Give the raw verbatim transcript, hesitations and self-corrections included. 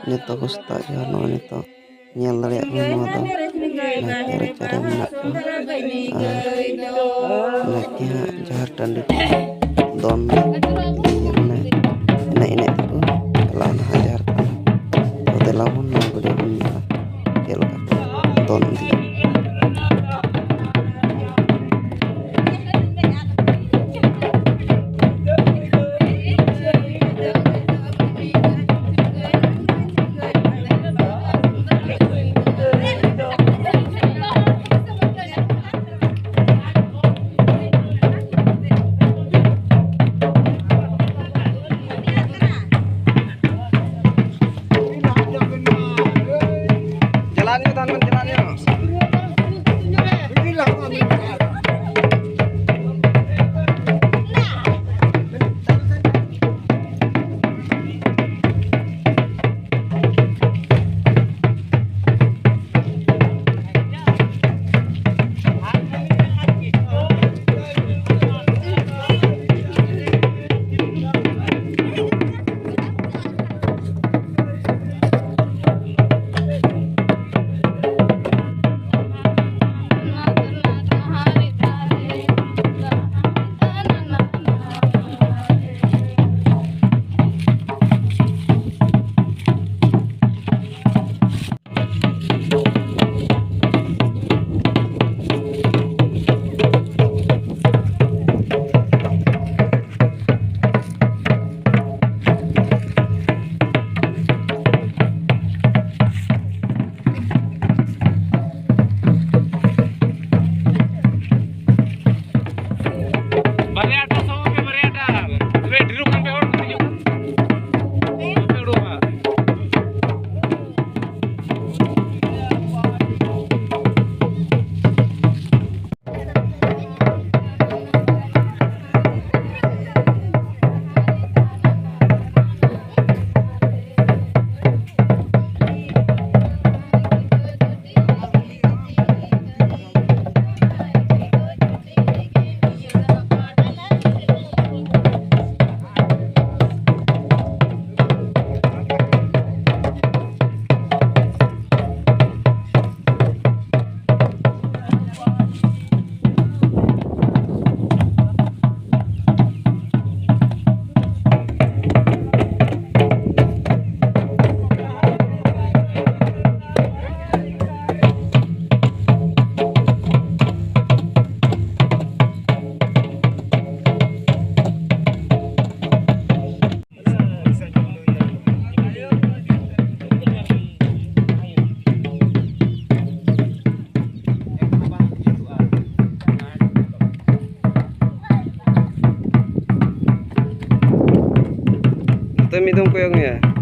ᱡᱚᱛᱚ ᱠᱚ ᱥᱮᱛᱟᱜ ᱡᱚᱦᱟᱨ᱾ ᱱᱚᱜᱼᱚᱭ ᱱᱤᱛᱚᱜ ᱧᱮᱞ ᱫᱟᱲᱮᱭᱟᱜ ᱠᱟᱱᱟ, ᱱᱚᱣᱟ ᱫᱚ ᱱᱟᱭᱠᱮ ᱨᱟᱪᱟᱨᱮ ᱢᱮᱱᱟᱜ ᱠᱚᱣᱟ᱾ ᱟᱨ ᱱᱟᱭᱠᱮ ᱦᱟᱸᱜ ᱡᱟᱦᱮᱨ ᱴᱟᱺᱰᱤ ᱠᱚ ᱫᱚᱱ ᱢᱟᱱᱮ ᱮᱱᱮᱡ ᱮᱱᱮᱡ ᱛᱮᱠᱚ ᱪᱟᱞᱟᱣ ᱱᱟᱦᱟᱜ ᱡᱟᱦᱮᱨ ᱛᱷᱟᱱ᱾ ᱛᱚ ᱫᱮᱞᱟ ᱵᱚᱱ ᱱᱚᱣᱟ video ᱵᱚᱱ ᱧᱮᱞᱟ, ᱪᱮᱫ ᱞᱮᱠᱟ ᱠᱚ ᱫᱚᱱ ᱤᱫᱤᱭᱟ᱾ ᱱᱤᱛ ᱦᱚᱸᱢ ᱠᱚᱭᱚᱜ ᱢᱮᱭᱟ᱾